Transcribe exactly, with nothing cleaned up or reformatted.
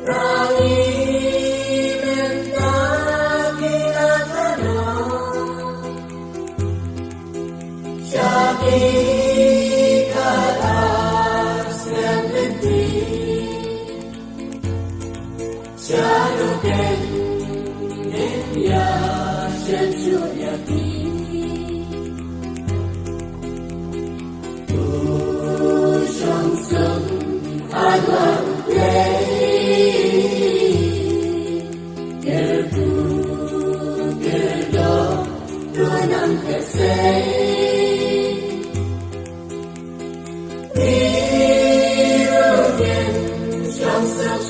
Rangi mynta ki la kano, sha ki ka la sngewthuh. Sha no ken nen ya shen shu ya ki. Tu shong song adwa u play. Ker tu ker do tu nang ker sei. Ni ro ken shong song